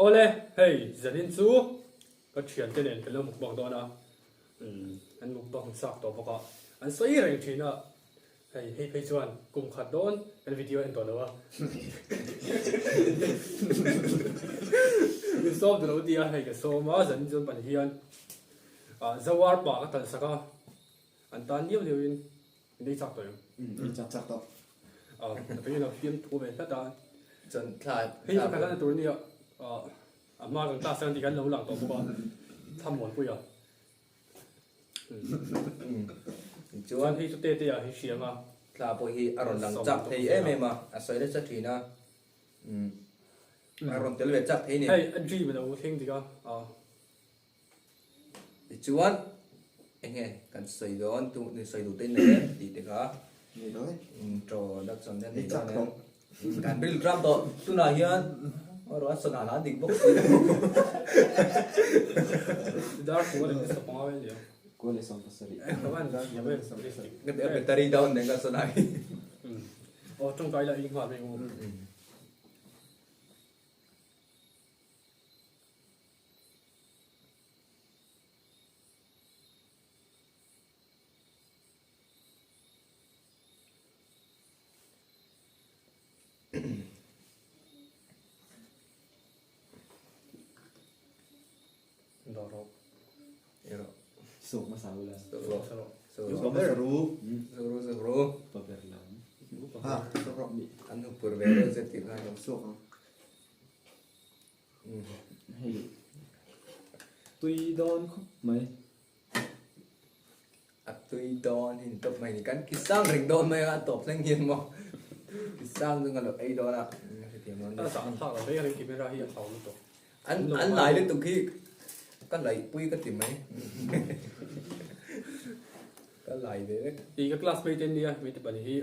Awle, hei zanin chu ka thiante nen kan lo mukbang dawn a, an mukbang chak tawh bawk a, an sawi reng thin a, hei hei phei chuan kum khat dawn kan video a en tawh lo a, min sawm duh lo ti a, hei ka sawm a, zanin chuan pan hian Zoar pa ka talh sak a, an tan liau liau in Min ei chak tawh em? Ei chak chak tawh. Ah, ka tui lo fiam thu ve hlat a. Chuan thla Hei chu ka hlan tur ania. Ah, a hma kan class an ti khan lo lang tawh bawk a. Thla muanpui a. Chuan hei chu te te ah hi hriang a. Thla pawh hi a rawn lang chak thei em em a, a sawi nasa thin a. A rawn tel ve chak thei ni. Hei a dream a lo thleng dik a. Ah. Tichuan enge kan sawi dawn tu ni sawi duh te nei em tih te kha Nei dawn e. Introduction te nei Ei chak dawn tawh. em. Kan ril ram tawh tunah hian erawh a sawn a dik bawk si lo. Dar kua leh sawpanga vel nia. Kua leh 70. Ka van thiam em statistic. Battery down nen ka sawn a hi. Aw tawngtai la i nghal mai u. Sawk hmasa ula. Sawk rawh. Sawk hmasa ru. Sawk ru sawk ru. Pa ber lam. Ha, sawk rawh. An hupur ve reuh zet tih kha. Sawk ang. Hei tui dawn khawp mai. A tui dawn hi ni tawp mai ni. Kan ki sang reng dawn mai a, a tawp thleng hian maw. Ki sang chu ka lo ei dawn a. Hetiang dawn A zah thlak lo reng reng camera hi a hau lutuk. An an lai lutuk hi ka laihpui ka ti mai. Ka lai ve vek. I ka classmate ania, hmeichhe pahnih hi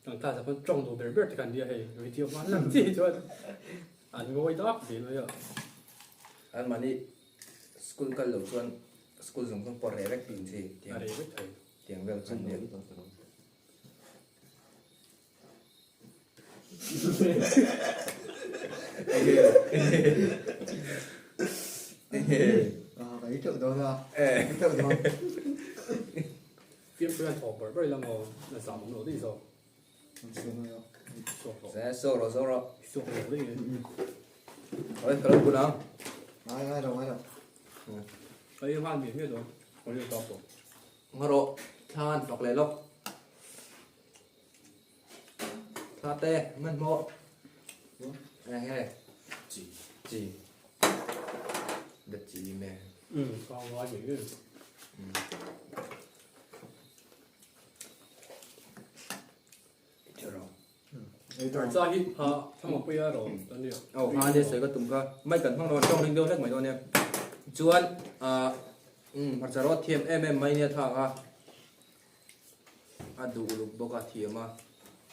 Kan class ah khan tawng duh ber ber te khan nia hei video hman lam chi hi chuan an ngawi dak zel mai a. An mahni school kal loh chuan school zawng zawng pawh reh vek thin chi A reh vek thei. Tiang vel khan nia. Ah, ka ei teuh dawn a. Ei teuh dawn. Fiamthu hian thawk ber ber ila maw na zam awm lo daih zawk. Se so rawh so rawh. So rawh daih e. Oi ka lo bun ang. Ngai ngai lo ngai lo. Ai ngan mi nge dawn. Ka ri tawk tawh. Nga rawh thla an fak leh lawk. Thla te man hmawh. Nge chi chi. The chi me. Sao ngai mi nge. Hmarcha hi ha thangpuia rawn a nia. Aw ha nia sawi ka tum kha. Mai kan hmang rawn tawng ring deuh hlek mai dawn nia. Chuan ah hmarcha rawt thiam em em mai nia thak a. A duh uluk bawk a thiam a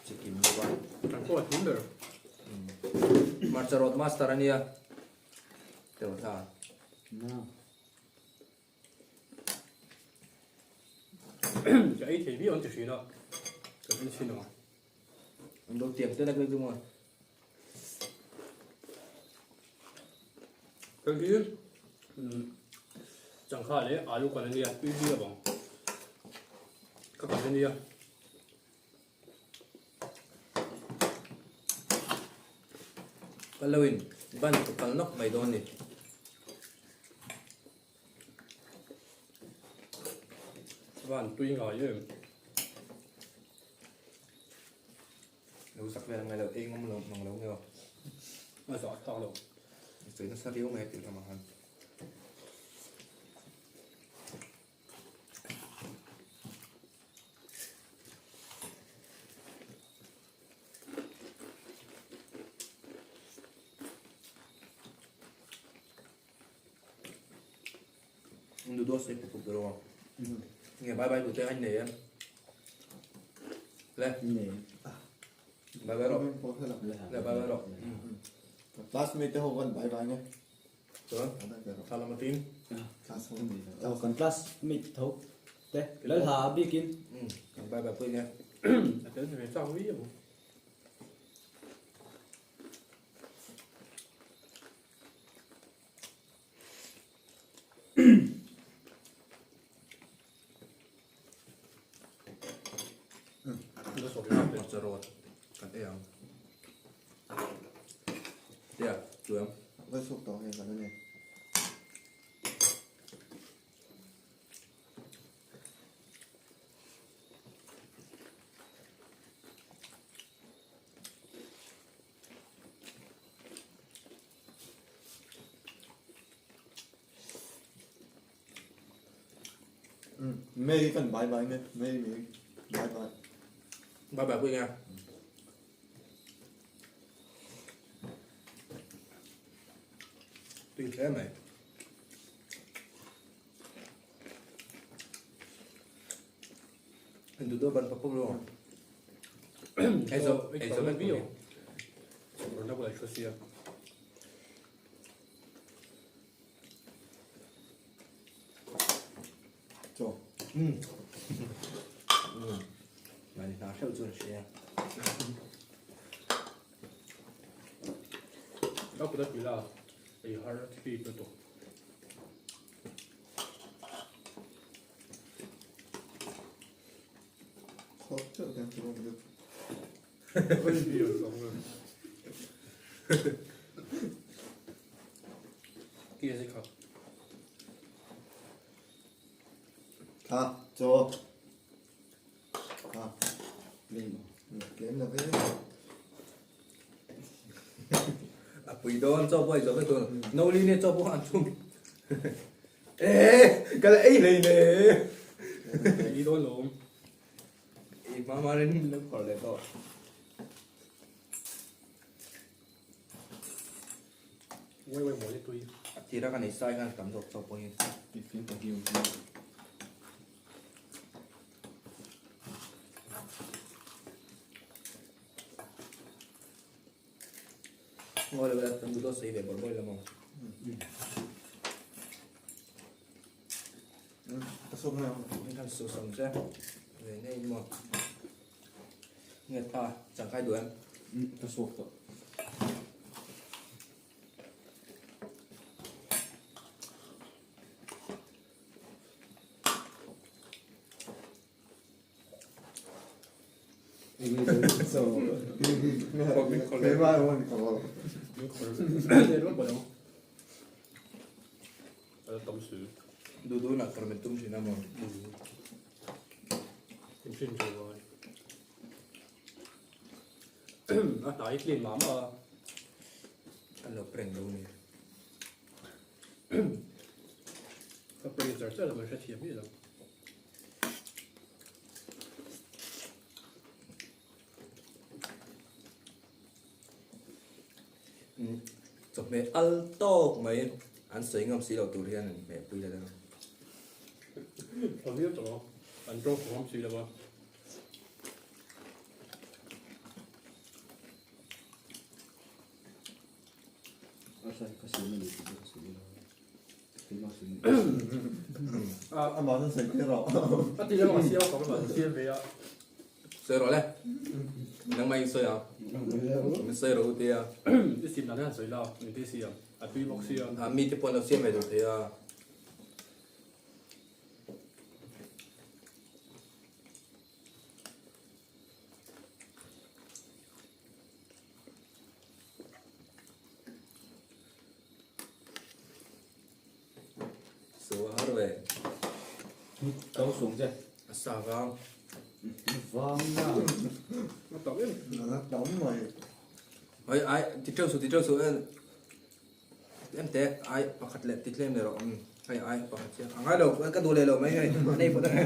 chikim bawk a. Kan pawh a thiam ber. Hmarcha rawt master a nia. Teuh thla. Ka ei thei viau an ti hrin a, ka en chhin ang. An lo tiam tel a ka chu maw. Hei hi changkha leh alu kan ania tui bi avang ka kan ania. Ka lo in ban ka kal nawk mai dawn ni. Van tui ngai em. Lo sak vel angai lo ei ngam lo mang lo nge aw. A zah thlak lo. Sawi nasa riau mai tih ramah khan. Noodles ei pup pup rawh a. Nge bye bye tute a nei em? Le. Nei. Bye bye rawh. Le bye bye rawh. Classmate te ho kan bye bye nge. Chuan thla lam aṭin. Class ho. Aw kan classmate tho te Lalha a bikin. Kan bye bye pui nge. A tel ve chak viau. rawt kan ei ang. Tia, tui ang. Ka chhuak tawh nge kan ani. May kan bye bye nge May May bye bye. Bye bye pui nge. Tui hle mai. Anh tụi tôi bận bận không luôn. Ei zo, ei zo vek video. Rona bula thu sia. Chaw. Um. Mani hna hreuh chuan hria. Ka kut a tui la, ei har thi lutuk. Tha, chaw. Tha. Tlem lo ve. A pui dawn chaw pawh a inzawh vek dawn. No li nia chaw pawh an chhung. Eee ka la ei hlei le. Ei dawn lo. Ei hma hma rin la khawr leh tawh. Uai uai mawi tui. A tira ka nei sai khan tam zawk chaw pawh hi. Tiffin pahnih awm hi. Ngawi lo ila kan duh dawn sawi ve bawrh bawrh ila maw. Ka sawm ngai ang. Min khan su sawm che. Ve nei in maw. Nge tha changkai duh em? Ka suak tawh. Duh duh nak kar min tum thin a maw. A hnai clean mah mah a. An lo prank lo ni. Ka prank char char lo mai hrethiam miah lo. Chawhmeh al tawk mai an sawi ngam si loh tur hian an hmeh pui leh a. A viau tawh a, an tawng khawm si lo a. Amah chuan sawi tir rawh. A ti lamah siam a kawm a siam ve a. Sawi rawh le. Nangmah in sawi ang. Min sawi rawh u tia. I sim dan hian sawi la, min ti siam. A tui bawk sia. A mi te pawh an lo siam ve duh thei a. Suar ve. Kau sung che. A sa vang. Vang na. A tam em. A tam mai. Oi ai ti teuh su ti teuh su en. Em te ai pakhat leh ti tlem leh rawh. Hei ai pakhat chiah. A ngai lo ka duh leh lo mai hei. A nei phawt ange.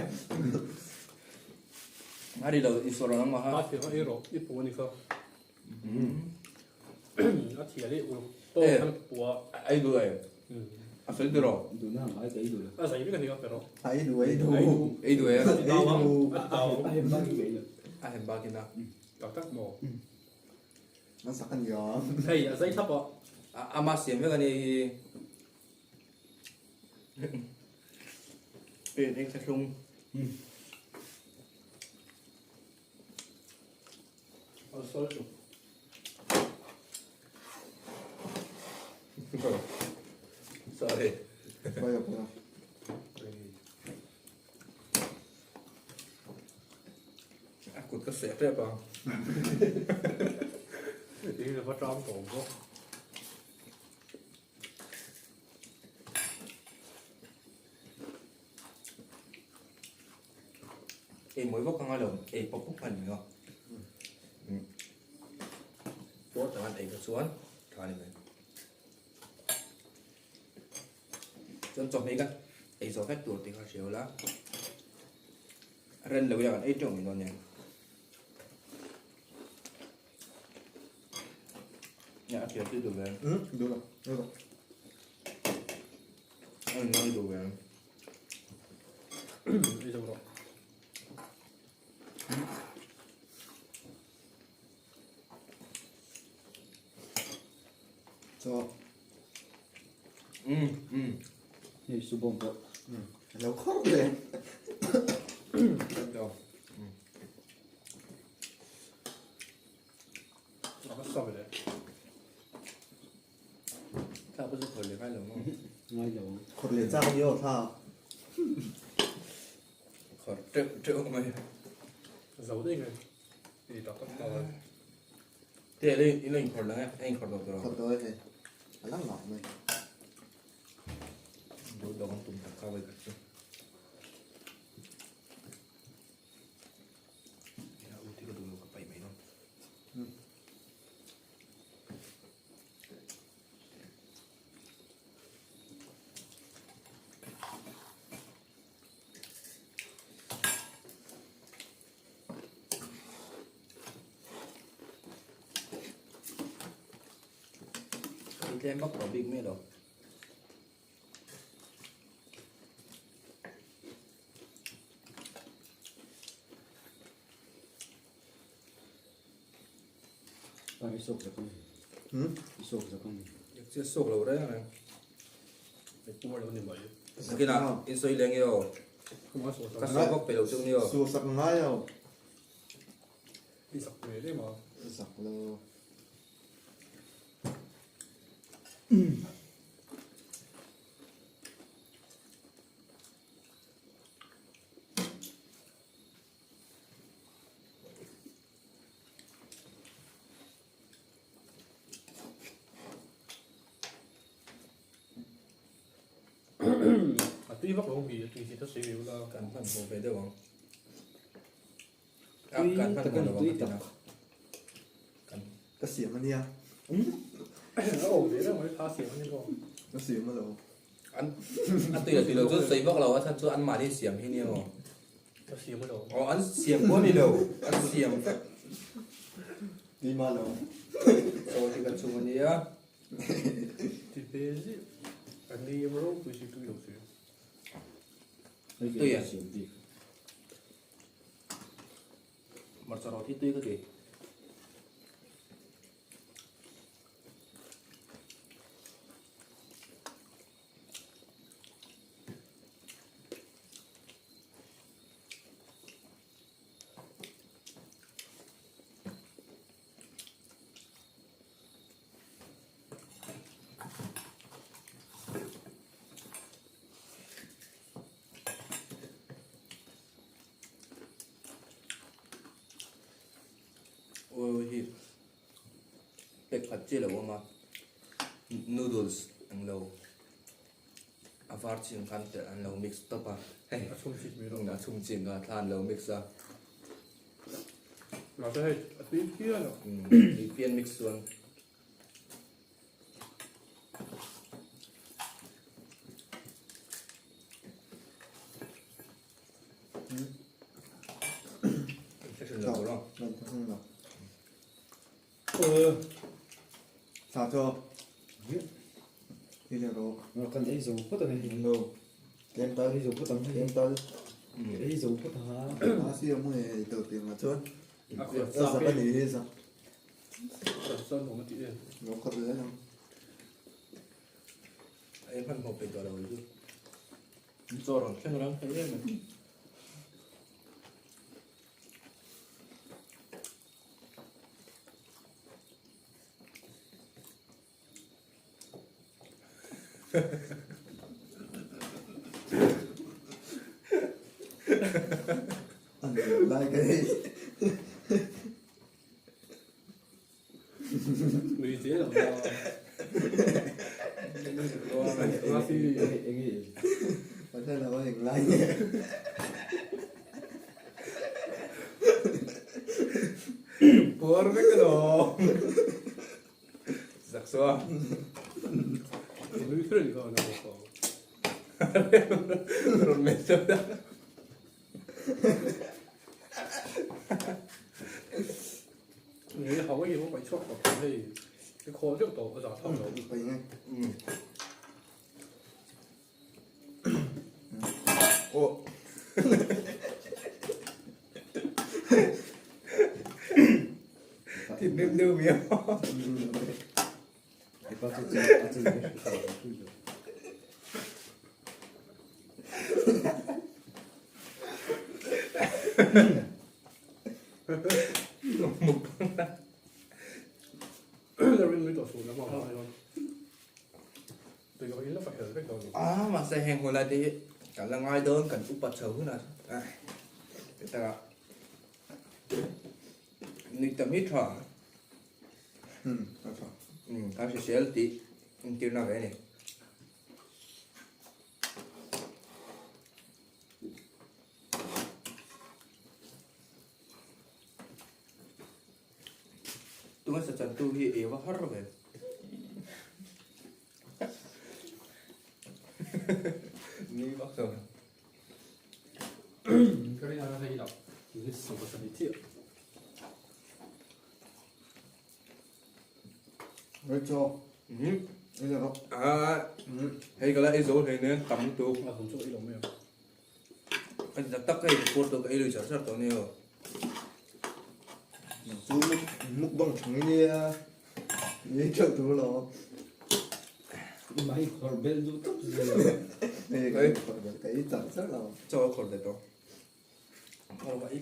A ri lo i sawr ang maha. A thiam a ei rawh i pu ani kha. A thial i uluk tawk khan pua. Ei duh e. A sawi duh rawh. Duh na ngai ka ei duh lo. A zai vek ani kha pe rawh. Ei duh ei duh. Ei duh e. A ti tau ang. A ti tau ang. A hem bak in ka ei lo. A hem bak in a. Tak tak maw. An sak a nia. Hei a zai thlap a. Ama siam vek ani hi. Pen eng thlahlung. Sorry. Pawia pawia. A kut ka seh tep ang. Ih lova tang tawh bawk. Ei mawi vak anga lo ei pawp pawp a ni a. Puar tak an ei kha chuan tha a ni mai. Chuan chawhmeh kha ei zawh vek tur tih kha hria ula. Ren lo ila kan ei teuh mai dawn nia. Nia a hria chu duh ve. Duh lo. Duh lo. A in duh ve. Ei zo rawh. Chaw. Hei su bawm pawh. A lo khawr hle. A va sa ve. Thla pawh chu khawr leh ngai lo maw? Ngai lo. Khawr leh chak ni aw thla. Khawr teuh teuh mai. Zo daih nge. Ti tak tak ta. Te le in lo inkhawr lang e, a inkhawr tawh tawh. Khawr tawh e hei. A lang ngah mai. Duh dawk an tum tak kha vai khat chu. Ya u ti ka duh lo ka pai mai no. Thì tlem vak tawh bik mai lo. Pa i sawk zak ang. Hmm? I sawk zak ang. Chiah sawk lo reng reng. I puar lo ni mai. Nakinah in sawi leng i aw. Ka sawk vak pe lo chu ni aw. Su sak ngai aw. I sak ve em a. Sak lo. A tui vak lo mi a tui chi ta sawi ve ula. Kan hman hmuh ve deuh ang. A kan hman hmuh lo ang ka ti na. Kan Ka siam a nia. A awm ve reng mai tha siam a ni maw. Ka siam a lo. An a tui lo tui lo chu sawi vak lo a chhan chu anmahni siam hi nia maw. Ka siam a lo. Aw an siam pawh a ni lo an siam vek. Ti ma lo. Chaw hi kan chhung a nia. Ti ve zih. A ni em ropui si tui lo si. Tui a. Hmarcha rawt hi tui ka ti. Awi hi pek khat chi lo awm a noodles ang lo a var chin khan telh an lo mix tawp a hei a chhum chik mai lo a chhum chik a thla an lo mix a mahse hei a tui phian a tui phian mix chuan Sa cho. Đi theo đồ. Kan ei zo phawt ang hei. No. Kem tal. Ei zo phawt ang hei. Kem tal. Ei zo phawt ang ha. A siam nge tawh tiang ah chuan. A khawt A zak a ni hi zak. Zak chuan nuam a tih em. Lo khawt zel ang. Ei hmanhmawh peih tawh lo chu. Chaw rawn thleng rang thei em em. An lai ka hei. Puar vek alawm. Zak saw a. Nui thil ni kha na ko. Rawn meh chauh ta. Nui hau hi mo pai chhuak tawh hei. I khawl deuh tawh a za thak lo. Pai nge. Oh. Thinrim deuh miau. Ah, mahse heng hun lai te hi kan la ngai dawn kan upa chho hunah ah heta nui tam hi tha um a hrisel tih entirna ve a ni. Tunga sa chantu hi ei va har ve. Nui vak lo. Ka rin a rei lo. Ni sawm pasarih chiah. Rei chaw. Ei leh rawh. Ah, hei ka la ei zo hlei nen tam lutuk. A hmun chu ei lo mai ang. Ka ti tak tak hei report tawh ka ei lui char char tawh nia. Nang chu mukbang thang i nia. Ni theuh tur lo. Mai khawr bel duh tawp zel. Hei ka khawr bel ka ei char char lo. Chaw a khawr ve tawh. Khawr va i.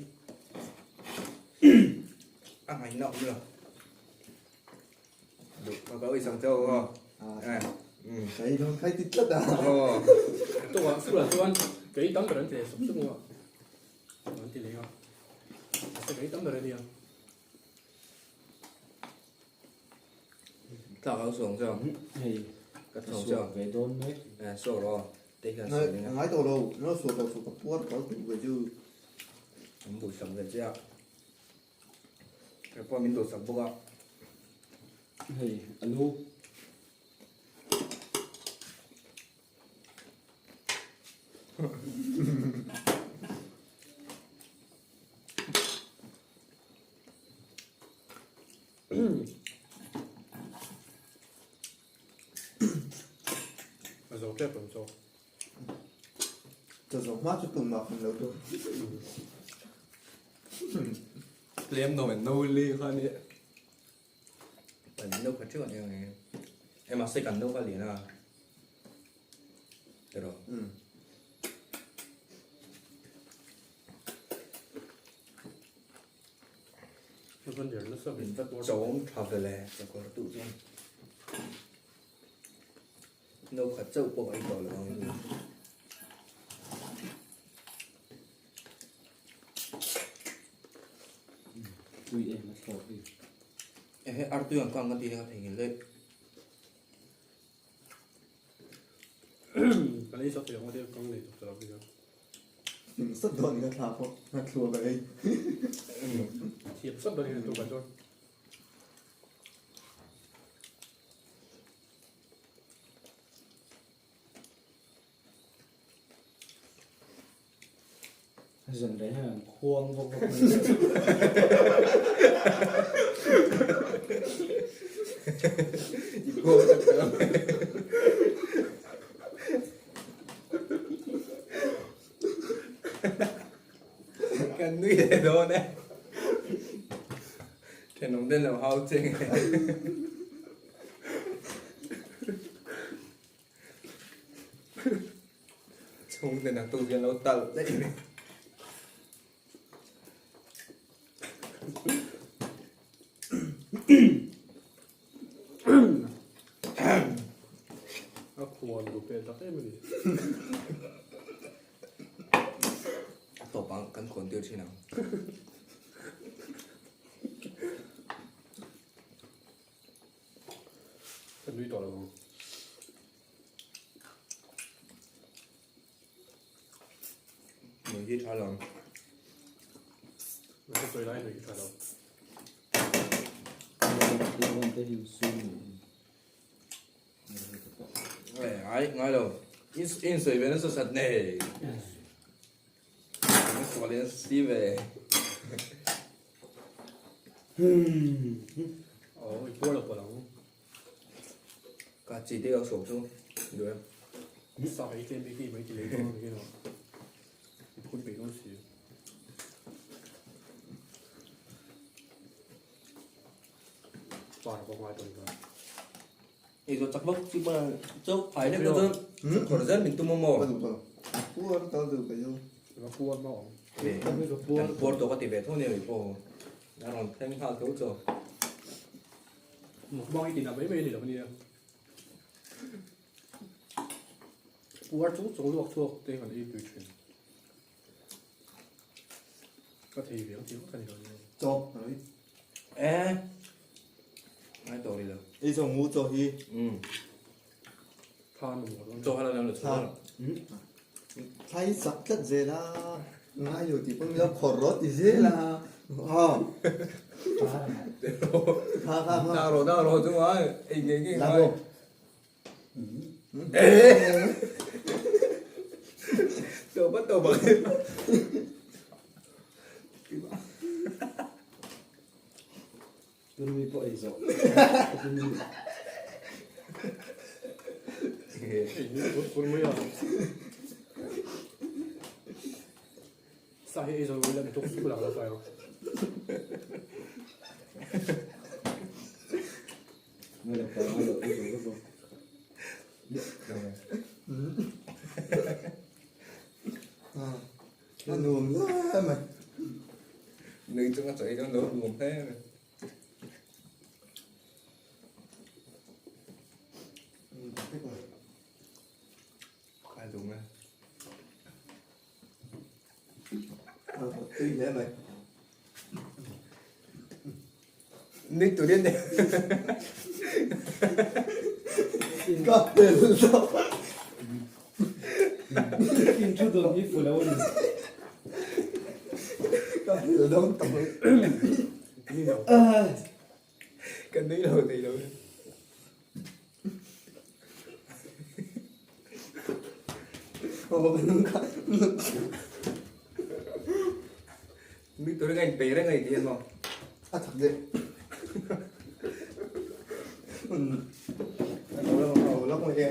A ngaihna awm lo. Duh ka ka ui sang chaw aw. Ah. Ka ei dawn khai ti tlat a. Aw. Tawh school ah chuan ka ei tam ber an ti leh sup sup a. An ti leh a. Mahse ka ei tam ber a nia. Tlak au sawng chaw. Hei ka thawng chaw. Ve dawn mek. Eh saw ro. Te hian saw ning a. Ngai tawh lo. No saw tawh saw ka puar ka tu ve chu. An duh sak ve che a. Ka pawh min duh sak bawk a. Hei alu. A zo tep ang chaw. Chaw zo hma chu tumah kan lo tu. Tlem no en no li kha ni. Kan no kha theuh ani ang e. E mahse kan no kha lian a. Tiraw. Min va chawm tha ve le chakawr duh chuan no khat chauh pawh a ei tawh lo ang in. Tui em a thlawk hi. Ehe artui ang kang kan tih hi ka theihnghilh daih. Kan ei sak thei ang a te kang nei tawp tawp hi chuan. Hlim sat dawn ka thla pawh ka thluak a ei. Thiam sat dawn hian tu kan chuan. Zan rei hian an khuang vawk vawk mai. I khuang tak tak ang. Kan nui leh dawn e. Thenawm ten lo hau che nge. Chhung te nak tuk hian lo talh daih mai. A khuan duh pek tak em a ni. A tawp ang kan khuan tir thin ang. Kan nui tawh lo ang. Nui hi tha lo. Nui sawi lai nui hi tha lo. Ai ngai lo. In in sawi ve nasa sat nei. In sual in si ve. Oh, i puar lo pawh ang. Ka chi te ka sawm chu duh em. Sa ei tlem bik hi mai ti lei dawn ni lo. I phun peih dawn si. Par bawk ngai dawn kha. Ei zo chak bawk chi pa chau phai lek dawn khawr zel min tum amaw. Ka duh tawh. Puar tawh duh ka chu. Va puar maw ang. Kan puar tawh ka ti ve tho nia mi pawh. A rawn thleng nghal tho chaw. Mukbang i tinah mai mai a ni lo ania. Puar chung chung luak chhuak te kan ei tui thin. Ka thei ve ang tih vak a ni lo ania. Chaw a ni. E ngai tawh rih lo. Ei chaw ngu chaw hi. Um. Tha nu maw dawn. Chaw hala lam lo chhuak. Thla hi sak tlat zel a, ngai lo tih pawh mila khawr rawh ti zel a. Aw. Kha kha kha. Dah rawh dah rawh chu ngai ei ngei ngei ngai. Tawp a tawp ang. Tun mi pawh ei zawh. Pur mai a. Sa hi ei zawh ila mi tuk suk lang lo pai ang. Ngai lo pa ngai lo ei zawh vek aw. A nuam hle mai. Nui chunga chaw ei chuan lo nuam hle mai. Khai dum e. Tui hle mai. Nui turin e. Ka tel lo. In thu dawn hi fu lo a ni. Ka tel dawn ta mai. Ka nui lo thei lo. Nui turin a inpeih reng a ni tih emaw. A chak deuh. A lo lang mai e.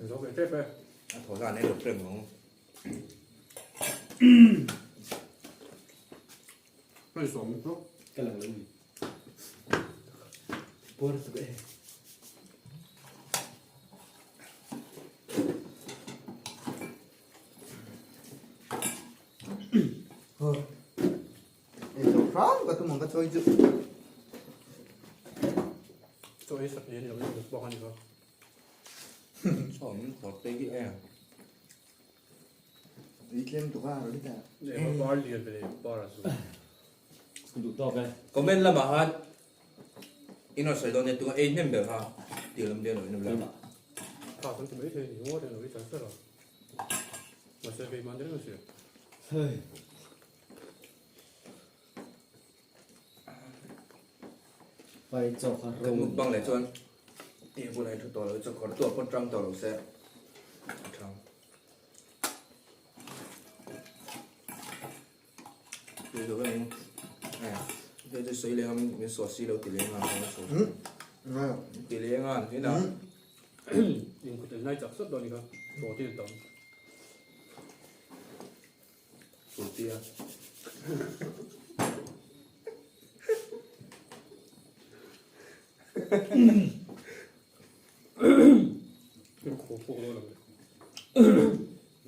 Zo ve tep e. A thaw zan ei lo prem ang. Hei sawm chu. Ka lang lo ni. Puar tuk e. Ei zo hram ka tum ang ka chawi chu. Chaw ei sak ni a ni lo ni mukbang a ni kha. Chaw min khawr te hi e. Ei tlem tuk a rawh ta. Eng a bar lian ve bar a zu. Duh tawk e. Comment lamah khan in rawn sawi dawn nia tunga ei hnem ber kha tih lam lian lo in awm la. Tha kan ti mai thei ni ngawt eng lo i chan ser a. Mahse keimah ni reng a si. Hei. Pai chaw kha ro. Kan mukbang leh chuan table ah hi thu tawh lo chaw khawr tuah pawn tang tawh lo se a tha. Tui zo vek ang e hei chu sawi leng a min saw si lo ti leng a ti leng a ni na. In kut en lai chak sat dawn ni kha protein tam. Kurtia.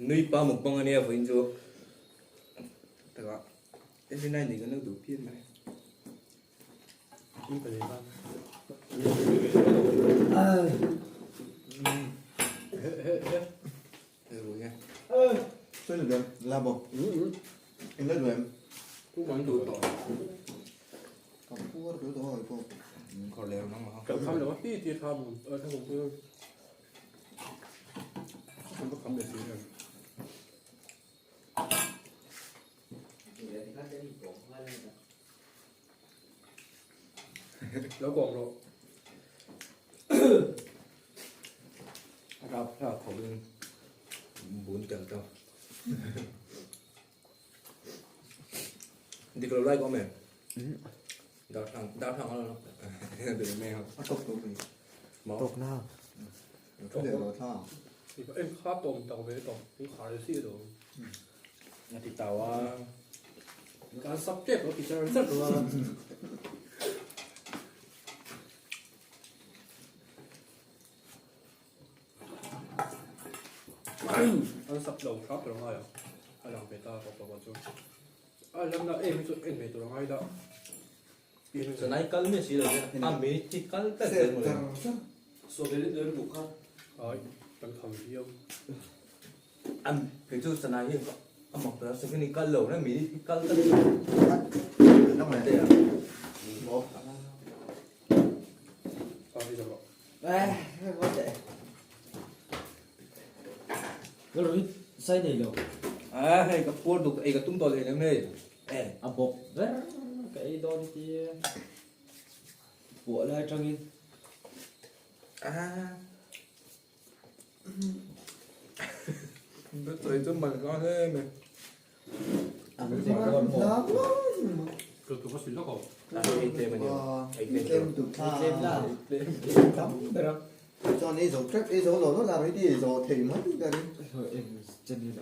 Nui pa mukbang ania vawiin chu taka every night ni kan lo duh phian mai. Sawi la duh em? La bawk. Eng la duh em? Pu man duh tawh. Ka puar duh tawh ai pawh. Khawr leh ang a. Kan kham lo a hi ti tha mun. A tha mun pui. Kan va kham leh si em. Lo kawm rawh. Rap hla khawpin bun tel tawh. Dik lo lai ka awm em? Darthlang darthlang a lo dik mai ang. A tawk tawh mai. Tawk na. Thu leh lo thla. Eng kha tawm tak ve tawh. Eng khar si lo. A ti tau a. Kan sap tep lo ti char char lo a. An sap lo hrap lo ngai a. A lang ve ta tawp tawp chu. A lam na em hi chu en ve tur a ngai la. Zanai kal mi si lo a minute hi kal tel zel mawle. Sawbelin nen buh kha. Ai kan kham viau. An kei chu zanai hi a mak ta second hi kal lo na minute hi kal tel zel. Te a. Maw. Sai nei lo. A hei ka puar duk ei ka tum tawh leh lem hei. A bawk ber ka ei dawn tia puah lai atangin. Sawi chu man ka hle mai. Chuan ei zo tep ei zo lo lo la rei ti ei zo thei mai ka ring.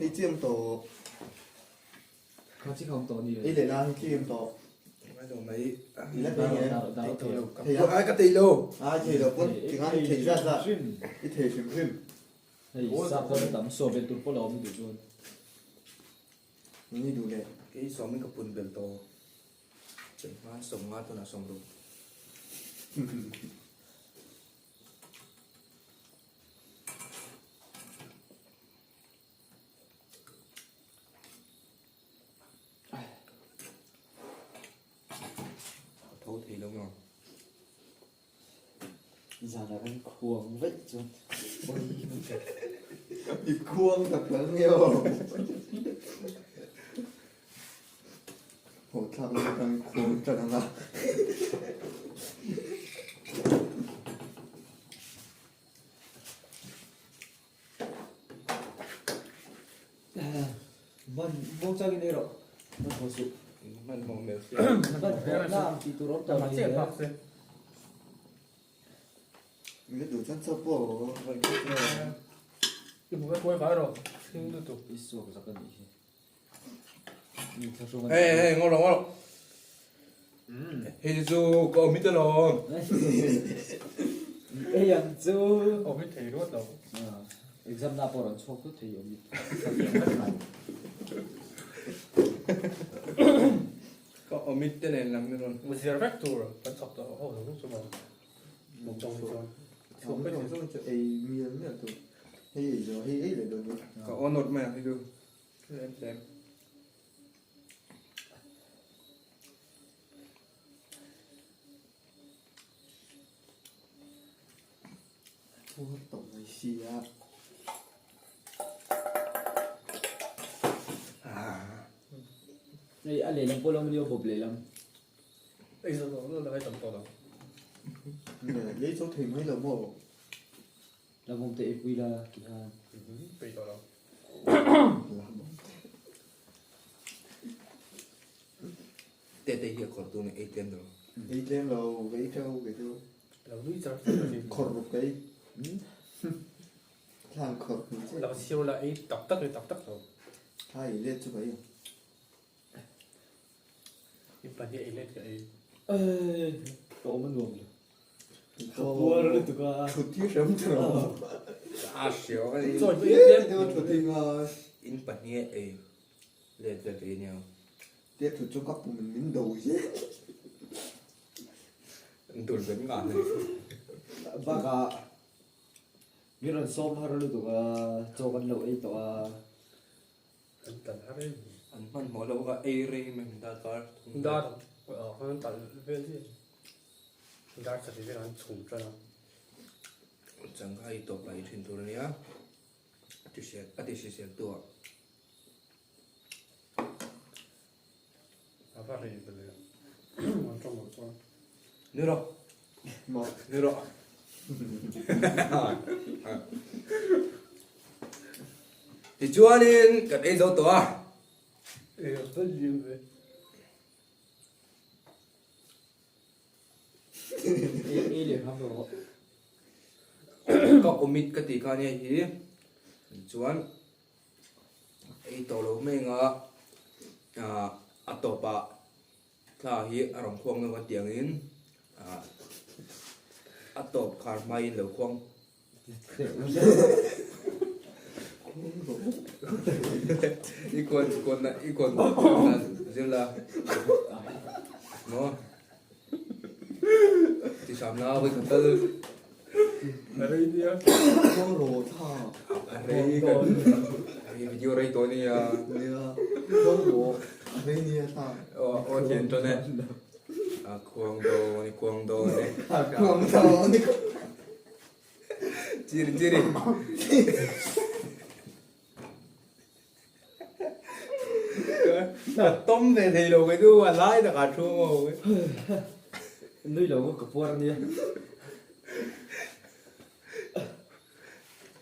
Ei chiam tawh. Ei leh la hi chiam tawh. I la thei nge? Thei a? Ka thei lo. A thei lo pawn tinga i thei zat zat. I thei hrim hrim. Hei sap dawn a tam saw belh tur pawh la awm duh chuan. Ni duh leh. Kei sawmin ka pun belh tawh. Cheng hma 50 tunah 60. Ka tho thei lo maw? Zanah kan khuang vaih chuan I khuang tak tak nge aw. Haw thlak lai atang i khuang tan ang a. Man muang changin ei rawh. Man haw suh. Man haw mel sia. Man haw na ang tih tur awm tawh mai le. Ni duh chuan chaw pawh I hmu ka kuai vai rawh. Thing lutuk. I suak zak a nih hi. Hei hei ngaw rawh ngaw rawh. Hei te chu ka awm hi te lawm. Ei ang chu. Awm hi thei ruat lo. Exam na pawh rawn chhuak tut thei awm hi. Ka awm hi te nen lam hi rawn. Zir vek tur kan chak tawh ho lo chu maw. Mukbang hi chuan. Chhuak vek chu ei mial mial tur. Hei ei zo hei ei leh dawn ni. Ka aw nawt mai ang hei chu. Tlem tlem. Puar tawh mai sia. Hei a lehlam pawh lo awm ania bawp lehlam. Ei zo lo lo la tam tawh lo. Lei zo thei mai lo maw? La bawm te ei pui la ti khan. Pei tawh lo. Te te hi a khawr tu nge ei tlem lo. Ei tlem lo, ka ei teuh kei chu. Lo nui char char thin. Khawr ruk ka ei. Thlang khawr hmel che. Lo siam la ei tak tak leh tak tak lo. Thla ei let chu ka ei ang. I pahnih ei let ka ei. Eii ka awm a nuam lo. Ka puar lutuk a. Thut hi hram chu lo. A hriau ka ni. Chawi pawh ei tlem. Thut hi ngai. In pahnih ei let vel ka ei nia. Tia thut chu ka pum in min do zel. Dul ben ngah hle. Bakah min rawn sawm har lutuk a, chaw kan lo ei tawh a. An tal har em. An hmanhmawh lo a ei rei mai darkar thum. Dar an tal vel hi dar khat vel an chhum tan a. Changkha hi tawp lai thin tur ania a ti hrisel tu ah. A va rei ve an tawng loh chuan. Ni rawh. Ni rawh. Tichuanin kan ei zo tawh a. Ei a va liam ve. Ei leh hram rawh. Ka omit ka tih kha nia hi chuan ei tawh lo mai anga a tawpah Thla hi a rawn khuang deuh a tiangin a tawp khar hmain lo khuang i kuan kuan na i kuan dan zir la maw ti hram la vawi khat tal A rei nia. Khuang ro thla. A rei kan rei video rei tawh nia. Nia. Khuang ro a rei nia thla. Aw aw thian tawn e. A khuang dawn i khuang dawn e. A khuang dawn i. Chiri chiri. Ka tawm ve thei lo kei chu a lai takah thu maw. Nui lo ka puar ania.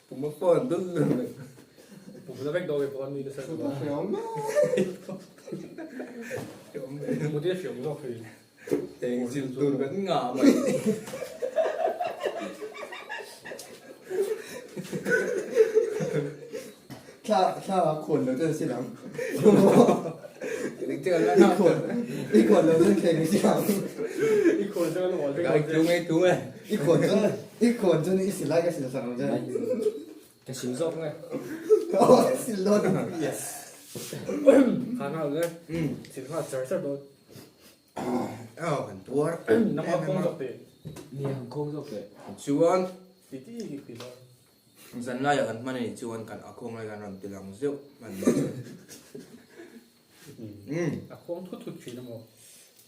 Puma phone dul dul mai. Pum la vek daw ke pawh nui nasa Thu ka hriam mai. Muti a hriam zawk thin. Eng zil tur kan ngah mai. Thla thla a khawn lo chuan si lang. I khawn i khawn lo chuan thleng si lang. I khawn chuan an awl vek ang che. Tung e tung e. I khawn chuan i khawn chuan i silai ka sil sak ang che. Ka sil zawk nge. Aw sil dawn. Yes. Kha nghal le. Sil nghal char char dawn. Aw kan puar Nang a khawng zawk teh. Nia han khawng zawk teh. Chuan Ti ti ti ti dawn. Zan laiah kan hman a nih chuan kan a khawng lai kan rawn ti lang zeuh hman mai chuan. A khawng thut thut thin amaw?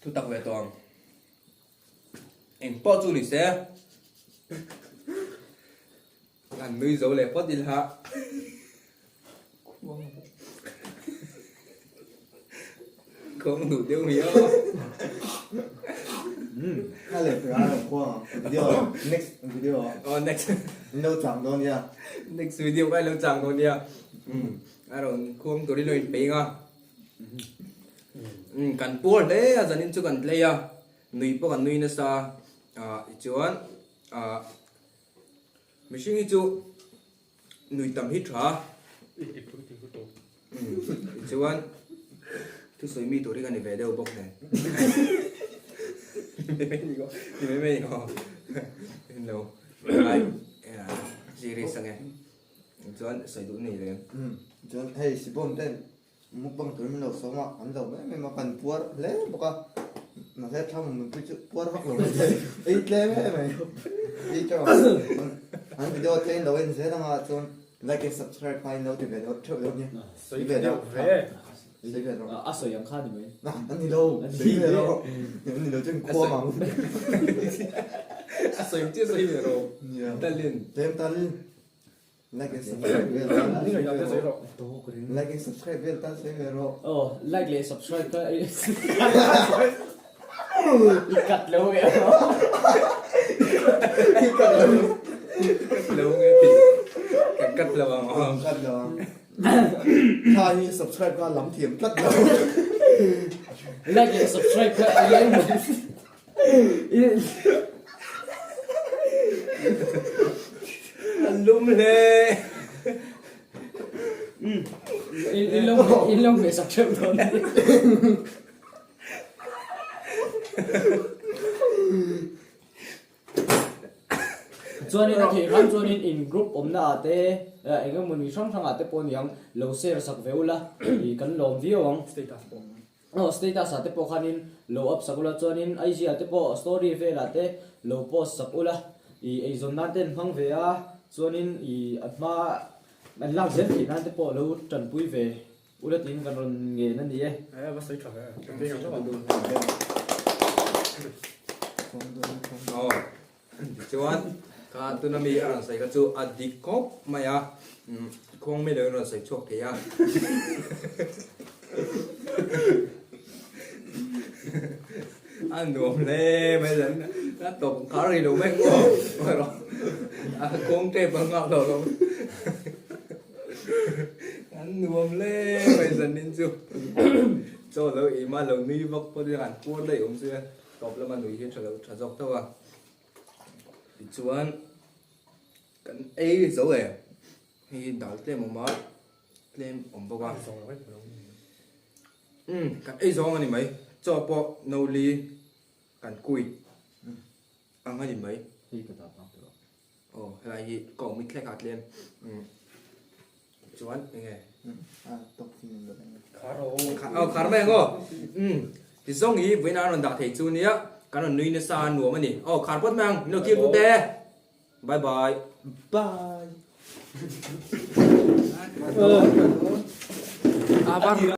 Thu tak ve tawh ang. Eng pawh chu ni se. An nui zo leh phawt ila. Khuang duh deuh mai a. Kha leh pera lo khuang ang video next video ah. Oh next. In lo chang dawn nia. Next video ka lo chang dawn nia. A rawn khuang turin lo in peih ang a. Kan puar hle a zanin chu kan tlei a. Nui pawh kan nui nasa. Tichuan Mihring hi chu nui tam hi tha. Tichuan thusawi mi tur hi ka ni ve deuh bawk nen. Ni mai ni ko, ni mai mai ni ko. Lo ngai serious ange. Chuan sawi duh nei reng. Chuan hei Sibawm ten Mukbang tur min lo sawm a, an lo mai mai a, kan puar hle bawk a, mahse thlam nunpui chu puar vak lo mai thei, ei tlem em mai, ei teuh ang, an video te in lo en zel anga chuan like and subscribe kha in lo ti ve deuh theuh deuh nia, sawi ve deuh ve, sawi ve rawh, a sawi ang kha ni mai, a ni lo, sawi ve rawh, a ni lo chuan khuam ang, a sawi chiah sawi ve rawh, talin, tlem talin. Like and subscribe vel tan sawi ve rawh. Like and subscribe vel tan sawi ve rawh. Aw like leh subscribe kha i cut lo nge I cut lo. Cut lo nge ti. Ka cut lo ang aw. Cut lo ang. Tha hi subscribe kha lam thiam tlat lo. Like leh subscribe kha i An lum hle. In lo in lo hmeh sak theuh dawn. Chuanin a theih hram chuanin in group awmna ah te eng emaw ni hrang hrang ah te pawh niang lo share sak ve ula ih kan lawm viau ang. Status pawh. Aw status ah te pawh khanin lo up sak ula chuanin IG ah te pawh story velah te lo post sak ula ih eizawn nan te an hmang ve a chuanin ih a hma an lak zel theih nan te pawh lo tanpui ve. Ula tiin kan rawn ngen a ni e. E va sawi tha ve. Kan veng ang hlauh ang. Aw tichuan kha tuna mi a rawn sawi kha chu a dik khawp mai a, khuang mai loin a rawn sawi chhuak thei a. A nuam hle mai zan a tawp khar rih lo mai ang aw a kawng tep ang nghak lo lo an nuam hle mai zanin chu chaw lo ei ma lo nui vak pawh chu an puar daih awm sia tawp lama nui hi tha lo tha zawk tho a tichuan kan ei zo e hei hi dal tlem awm a tlem awm bawk a. Umm kan ei zawng a ni mai, chaw pawh no li kan kui ang a ni mai. Hei ka dah bak tawh. Aw helai hi ka awm i thlek a tlem umm chuan enge. A tawk chin in dah eng. Khar aw. Aw khar mai ang aw. Umm ti zawng hi vawiin a rawn dah thei chu nia kan rawn nui nasa a nuam a ni. Aw khar phawt mai ang min lo thlir tute. Bye bye. Bye. A var.